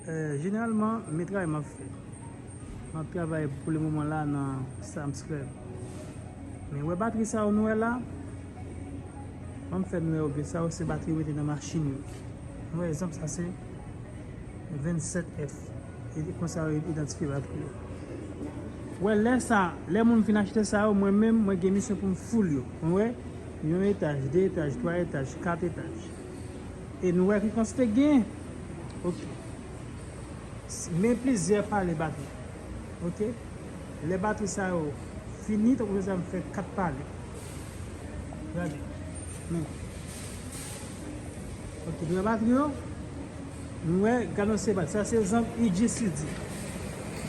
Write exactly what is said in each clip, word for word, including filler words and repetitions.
Jeneralman, men travay m ap fè. M ap travay pou le moman la nan Sam's Club. Men wè batri sa yo nou wè la, ban m fè nou wè yo byen. Sa yo se batri yo mete nan machin yo. Nou wè egzanp sa se vennsèt F. E konsa yo idantifye batri yo. Wè lè sa, lè moun fin achte sa yo, mwen menm, mwen gen misyon pou m full yo. Nou wè, yon etaj, de etaj, twa etaj, kat etaj. E nou wè ki kantite gen. Ok. Men plizyè pale batri. Ok. Lè batri sa yo fini, tankou sa m fè kat pale. Gade. Men. Ok, nou wè batri yo. Nou wè, gade yon se batri. Sa se egzanp I G C D.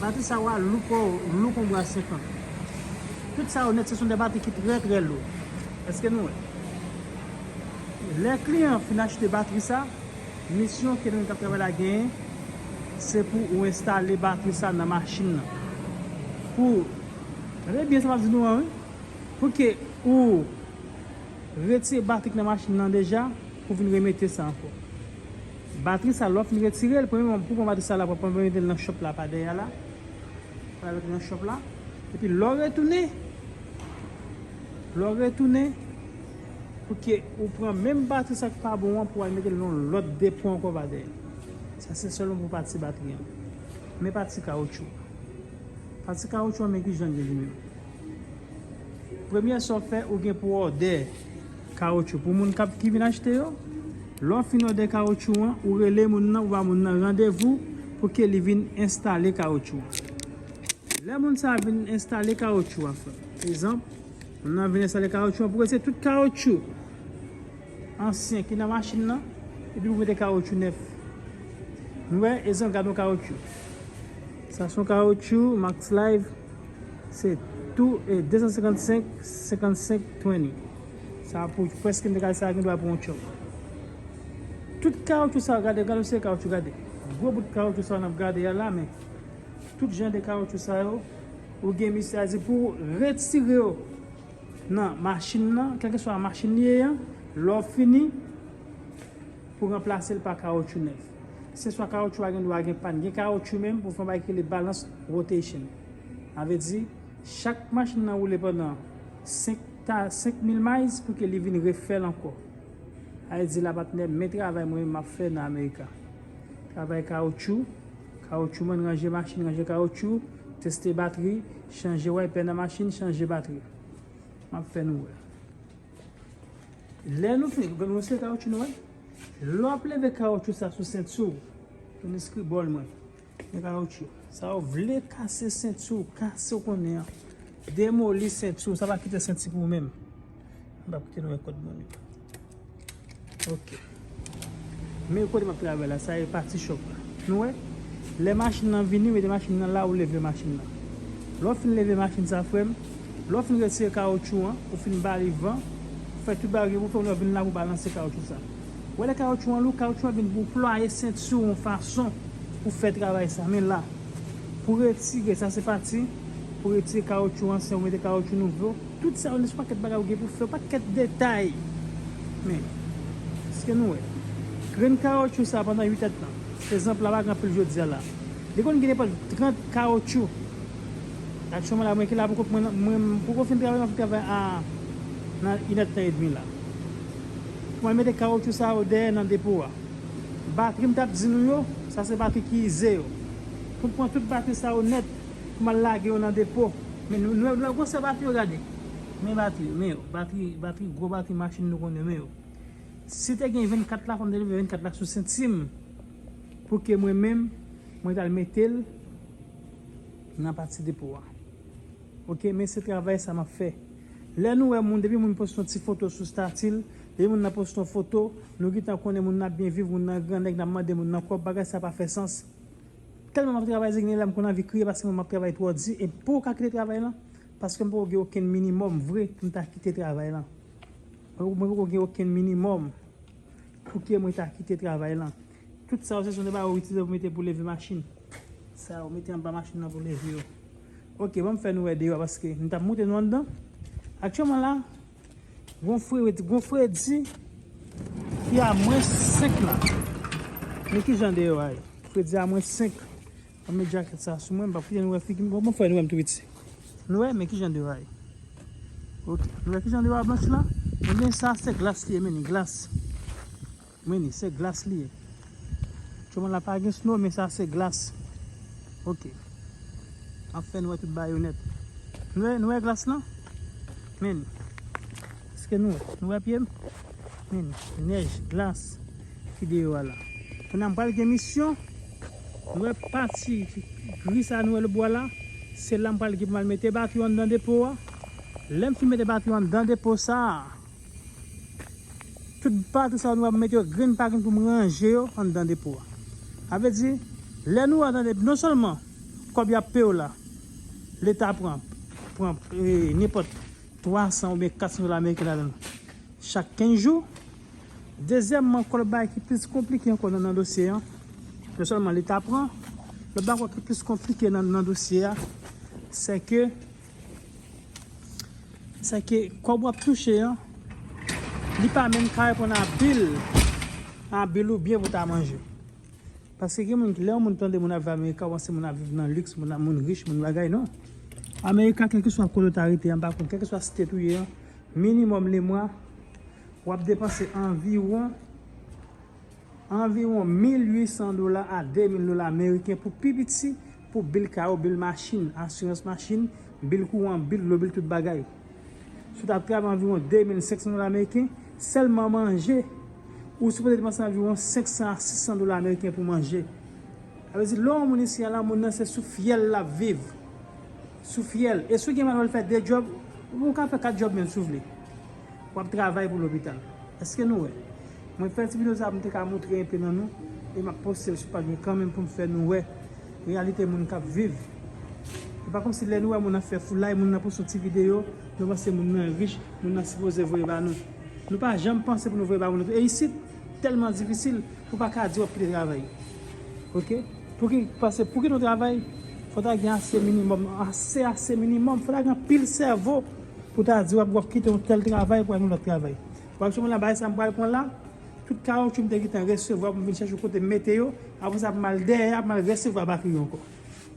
Batri sa yo a lou kon, lou kon bra senkant. Tout sa yo nèt, se son de batri ki trè, trè lou. Èske nou wè? Lè kliyan fin achte batri sa, misyon ke nou k ap travay la genyen, se pou ou enstale batri sa nan machin nan. Pou, gade byen sa m ap di nou an, wi. Pou ke ou retire batri k nan machin nan deja, pou vin remete sa ankò. Batri sa, lè w fin retire l, premyèman, pou pran batri sa la, pou mete l nan shop la, pa dèyè la. Pral nan shop la. Epi lè w retounen, lè w retounen, pou ke ou pran menm batri sa k pa bon an pou al mete l nan lòt depo ankò pa dèyè. Sa se sèlman pou pati batri an. Men pati kawotchou. Pati kawotchou an, men ki jan l ye li menm. Premyè sa w fè, ou gen pou òdè kawotchou. Pou moun k ap, ki vin achte yo, lè w fin òdè kawotchou an, ou rele moun nan, ou ba moun nan randevou pou ke li vin enstale kawotchou an. Lè moun sa a vin enstale kawotchou a, frè, egzanp, moun nan vin enstale kawotchou an, pou retire tout kawotchou ansyen ki nan machin nan, epi pou mete kawotchou nèf. Nou wè, egzanp, gade yon kawotchou. Sa se yon kawotchou Max Life, se tou, e, de san senkannsenk, senkannsenk twenty. Sa pou prèske m te ka di sa gen dwa pou yon chòk. Tout kawotchou sa yo, gade, gade yon seri kawotchou, gade. Gwo bout kawotchou sa yo n ap gade a la, men tout jan de kawotchou sa yo, ou gen misye a di pou retire yo nan machin nan, kèlkeswa machin li ye an, lè w fini, pou ranplase l pa kawotchou nèf. Se swa kawotchou a gen dwa gen pàn, gen kawotchou menm pou fè yon bagay ki rele balance rotation. Sa vle di, chak machin nan woule pandan senk ta, senk mil miles pou ke li vin refè l ankò. Sa vle di la, patnè, men travay mwen menm m ap fè nan America. Travay kawotchou, kawotchou man, ranje machin, ranje kawotchou, teste batri, chanje wiper nan machin, chanje batri. M ap fè nou wè. Lè nou fini, nou se kawotchou nou wè. Lè w ap leve kawotchou sa sou senti w, yon eskri bòl mwen. Men kawotchou. Sa w vle kase senti w, kase w konnen an. Demoli senti w, sa pa kite senti pou ou menm. M p ap kite nou wè kòd moun yo. Ok. Men kote m ap travay la, sa e pati chòk la. Nou wè? Lè machin nan vini, mete machin nan la, ou leve machin nan. Lè w fin leve machin sa, frè m, lè w fin retire kawotchou an, ou fin ba li van, ou fè tout bagay pou fè, ou vin la pou balanse kawotchou sa. Ou wè lè kawotchou an lou, kawotchou an vin pou plwaye senti w yon fason pou fè travay sa. Men la, pou retire, sa se pati, pou retire kawotchou ansyen, ou mete kawotchou nouvo. Tout sa yo, se pakèt bagay ou gen pou fè, pakèt detay. Men, èske nou wè? Grenn kawotchou sa pandan uit èdtan. Egzanp la, pa gen anpil jodi a la. Li konn gen nenpòt trant kawotchou. Aktyèlman la, mwen ki la poko, mwen, mwen poko fin travay, mwen fin travay a, nan inèdtan edmi la. Mwen mete kawotchou sa yo dèyè nan depo a. Batri m t ap di nou yo, sa se batri ki ize yo. Pou m pran tout batri sa yo nèt, pou m al lage yo nan depo. Men nou, nou, nou wè gwosè batri yo, gade. Men batri yo, men yo. Batri, batri, gwo batri machin nou konnen, men yo. Si te gen vennkat la, fò m te leve vennkat la sou senti m. Pou ke mwen menm, mwen t al mete l nan pati depo a. Ok, men se travay sa m ap fè. Lè nou wè moun, depi moun poste yon ti foto sou stati l, depi moun nan poste yon foto, nou gentan konnen moun nan ap byen viv, moun nan grannèg, n ap mande moun nan kòb, bagay sa pa fè sans. Tèlman m ap travay, gen lè m konn anvi kriye paske mwen m ap travay twò di, e m poko ka kite travay lan, paske m poko gen okenn minimòm vre pou m ta kite travay lan. Mwen, mwen poko gen okenn minimòm pou ke mwen ta kite travay lan. Tout sa yo, se son de bagay ou itilize pou mete pou leve machin. Sa yo, mete anba machin nan pou leve yo. Ok, ban m fè nou wè deyò, paske m t ap montre nou anndan. Aktyèlman la, gon fredi, gon fredi ki a mwens senk la. Men ki jan deyò a ye. Di a mwen senk. Mwen met jakèt sa sou mwen, m p ap kite nou wè figi m. Bon, mwen fè nou wè m tou piti. Nou wè, men ki jan de wa ye. Ok, nou wè ki jan de wa blanch la? Ebyen, sa se glas li ye, men ni glas. Men ni, se glas li ye. Chòman la pa gen snow, men sa se glas. Ok. Anfen, nou wè tout bagay yo nèt. Nou wè, nou wè glas lan? Men ni. Èske nou wè? Nou wè pye m? Men ni. Nèj, glas ki deyò a la. Kounye a m pral gen misyon. Nou wè pati gri sa nou wè lòtbò a la? Se la m pral gen pou m al mete bato yo anndan depo a. Lè m fin mete bato yo anndan depo sa a, tout bato sa yo nou ap mete yo grenn pa grenn pou m ranje yo anndan depo a. Sa vle di, lè nou wè anndan depo, non sèlman kòb y ap peye w la, Leta pran, pran, eh, nenpòt twa san oubyen kat san dola ameriken ladan l chak kenz jou. Dezyèmman, kòb bagay ki plis konplike ankò nan, nan dosye a, non sèlman Leta pran, lòt bagay ki plis konplike nan, nan dosye a, se ke, se ke kòb w ap touche an, li pa menm ka reponn a bil, a bil ou byen pou ta manje. Paske gen moun, lè yon moun tande moun ap viv Amerika, ou panse moun ap viv nan liks, moun ap, moun rich, moun bagay, non. Amerika, kèlkeswa kote w ta rete an, m pa konn, kèlkeswa state ou ye an, minimòm lemwa, w ap depanse anviwon, anviwon mil uit san dola a de mil dola ameriken pou pi piti, pou bil kay ou, bil machin, asirans machin, bil kouran, bil dlo, bil tout bagay. Si w t ap travay anviwon de mil senk san dola ameriken, sèlman manje, ou sipoze depanse anviwon senk san a sis san dola ameriken pou manje. Sa vle di, lè yon moun isi a la, moun nan se sou fyèl l ap viv. Sou fyèl. E si w gen mwayen pou w fè de djòb, ou ka fè kat djòb menm si w vle. W ap travay pou lopital. Èske nou wè? Mwen fè ti videyo sa pou m te ka montre enpe nan nou, e m ap poste l sou paj mwen kanmenm pou m fè nou wè reyalite moun k ap viv. E pa kòmsi lè nou wè moun nan fè foulay, moun nan poste yon ti videyo, nou panse moun nan rich, moun nan sipoze voye ba nou. Nou pa janm panse pou nou voye ba moun nan. E isit, tèlman difisil, ou pa ka di w ap kite travay. Ok? Pou ki, paske pou kite yon travay, fò ta gen ase minimòm, ase, ase minimòm. Fò ta gen anpil sèvo pou ta di w ap, w ap kite yon tèl travay pou al yon lòt travay. W ap sou moun nan bay sa m pral pran la, tout kawotchou m te gentan resevwa pou m vin chèche yon kote m mete yo, apre sa pou m al dèyè a, pou m al resevwa batri yo ankò.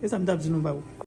E sa m t ap di nou ba ou.